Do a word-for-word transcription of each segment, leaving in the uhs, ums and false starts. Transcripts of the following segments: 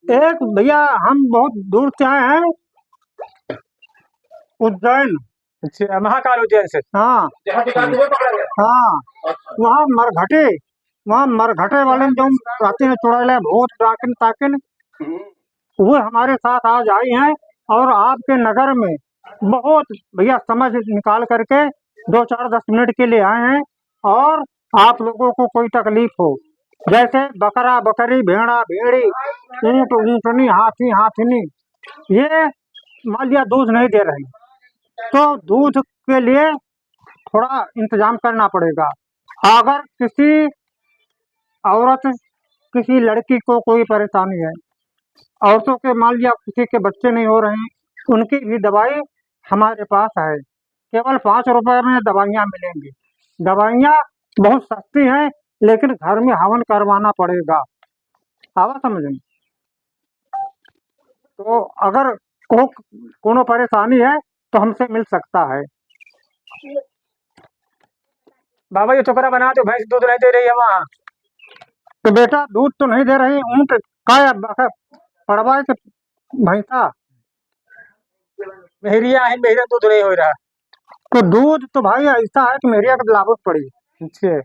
एक भैया, हम बहुत दूर से आए हैं, उज्जैन। अच्छा, महाकाल उज्जैन से। हाँ। जहाँ दुकान हुआ पकड़ा गया। हाँ। अच्छा। वहाँ मरघटे, वहाँ मरघटे वाले जो रहते हैं चुड़ैल, भूत, डाकिन, ताकिन, हम्म। वो हमारे साथ आज आई हैं और आपके नगर में बहुत, भैया, समय निकाल करके दो चार दस मिनट के लिए आए हैं और आप लोगों को कोई तकलीफ हो, जैसे बकरा, बकरी, भेड़ा, भेड़ी, ऊंट, ऊंटनी, हाथी, हाथिनी, ये मान लिया दूध नहीं दे रहे, तो दूध के लिए थोड़ा इंतजाम करना पड़ेगा। अगर किसी औरत, किसी लड़की को कोई परेशानी है, औरतों के मान लिया किसी के बच्चे नहीं हो रहे हैं, उनकी भी दवाई हमारे पास है। केवल पाँच रुपए में दवाइयाँ मिलेंगी। दवाइयाँ बहुत सस्ती हैं, लेकिन घर में हवन करवाना पड़ेगा। आवा समझ में? तो अगर को-, कोनो परेशानी है, तो हमसे मिल सकता है। बाबा, ये चोकरा बना दो, भैंस दूध नहीं दे रही है वहाँ। तो बेटा, दूध तो नहीं दे रही, ऊंट का या बक-, पड़वा है कि भैंसा? मेहरिया है, मेहरिया दूध नहीं हो रहा। तो दूध तो भाई ऐसा है कि मेहरिया के लावे के पड़ी। अच्छा।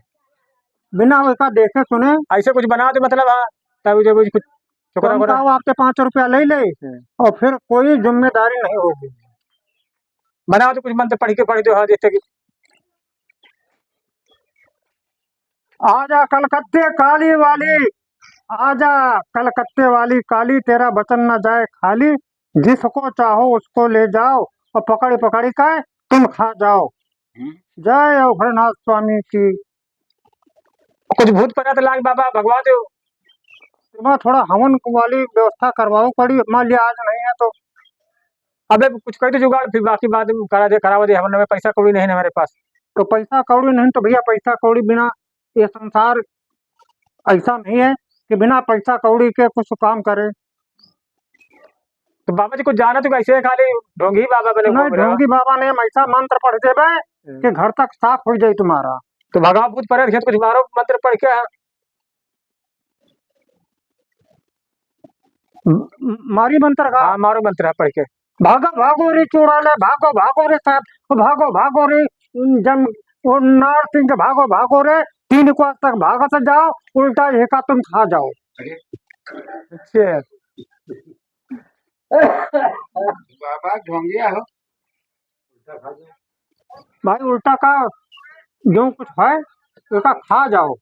बिना वैसा देखे सुने। ऐसे कुछ बना दो, मतलब, हाँ, तब जब कुछ तो चोकरा हम वोकरा। कहा, आपके पाँच रुपया ले ले हम्म। और फिर कोई जिम्मेदारी नहीं होगी। बनाओ तो कुछ मंत्र पढ़ के पढ़ दो, हाँ, जैसे कि आजा कलकत्ते काली वाली, आजा कलकत्ते वाली काली, तेरा वचन न जाए खाली, जिसको चाहो उसको ले जाओ और पकड़ पकड़ के तुम खा जाओ। हम्म। जय अवघड़नाथ स्वामी की। कुछ भूत प्रेत लाग बाबा भगवा दो। इमा थोड़ा हवन वाली व्यवस्था करवाओ पड़ी, मान लिया आज नहीं है तो। अबे कुछ कर दो जुगाड़, फिर बाकी बाद में करा दे, करावा दे, हवन में पैसा कौड़ी नहीं है हमारे पास। तो पैसा कौड़ी नहीं तो भैया, पैसा कौड़ी बिना ये संसार ऐसा नहीं है कि बिना पैसा कौड़ी के कुछ काम करे। तो बाबा जी कुछ जाना तो कैसे है, खाली ढोंगी बाबा बने नहीं, घूम रहे हो? ढोंगी बाबा ने हम ऐसा मंत्र पढ़ देबे हम्म। कि घर तक साफ हो जाए तुम्हारा। तो भगाओ भूत प्रेत खेत कुछ मारो मंत्र पढ़ के। म-, मारी मंत्र का? हाँ, मारो मंत्र है पढ़ के। भागो, भागो रे चुड़ैल, भागो, भागो रे साहब, भागो, भागो रे, जम, वो नार सिंह, भागो, भागो रे, तीन कोस तक भागत जाओ, उल्टा एका तुम खा जाओ। अच्छा। बाबा ढोंगिया हो। भाई उल्टा का जो कुछ है, उसका खा जाओ।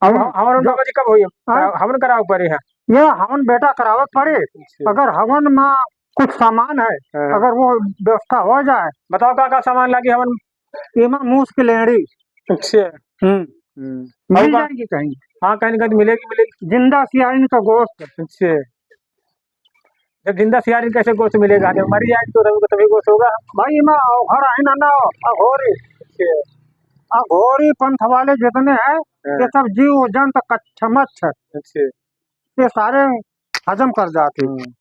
अब हम्म। हम-, हमारे जो बाबा जी कब होई? हाँ? हवन करावे पड़ी है। ये हवन बेटा करावे पड़ी। अच्छा। अगर हवन में कुछ सामान है, हाँ। अगर वो व्यवस्था हो जाए। बताओ का का सामान लागी हवन? एमा मूस की लेंड़ी। अच्छा। हम्म। हम्म। मिल और बा-, जाएगी कहीं। हाँ, कहीं ना कहीं मिलेगी, मिलेगी। जिंदा सियारिन का गोश्त। अच्छा। जब जिंदा सियारिन कैसे गोश्त मिलेगा? जब मर जाएगी तो तभी, तभी गोश्त होगा। भाई, एमा अवघड़ है ना, ना, अघोरी। अच्छा। अघोरी पंथ वाले जितने हैं, हाँ। ये सब जीव जंत कच्छ मच्छ। अच्छा। ये सारे हजम कर जाते हैं। हम्म।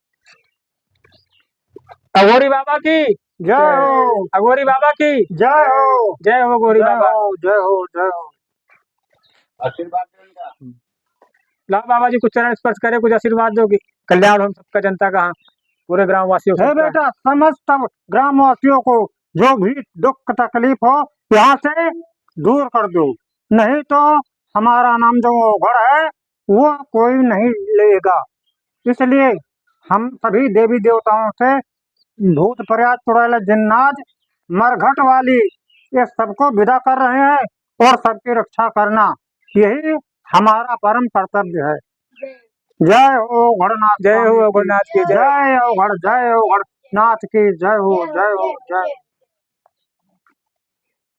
अघोरी बाबा की जय हो। अघोरी बाबा की जय हो। जय हो अघोरी जय बाबा। हो, जय हो, जय हो। आशीर्वाद दे उनका। लाओ बाबा जी, कुछ चरण स्पर्श करे, कुछ आशीर्वाद दो कि कल्याण हो हम सबका, जनता का, हाँ, पूरे ग्रामवासियों को हे सबका। बेटा, समस्त ग्रामवासियों को जो भी दुख तकलीफ हो, यहाँ से दूर कर दो, नहीं तो हमारा नाम जो अवघड़ है, वो कोई नहीं लेगा। इसलिए हम सभी देवी देवताओं से भूत प्रेत चुड़ैल जिन्नात मरघट वाली ये सबको विदा कर रहे हैं और सबकी रक्षा करना यही हमारा परम कर्तव्य है। जय हो अवघड़नाथ जय हो स्वामी की। अवघड़नाथ की जय। जय अवघड़, जय अवघड़नाथ की जय हो, जय हो, जय हो।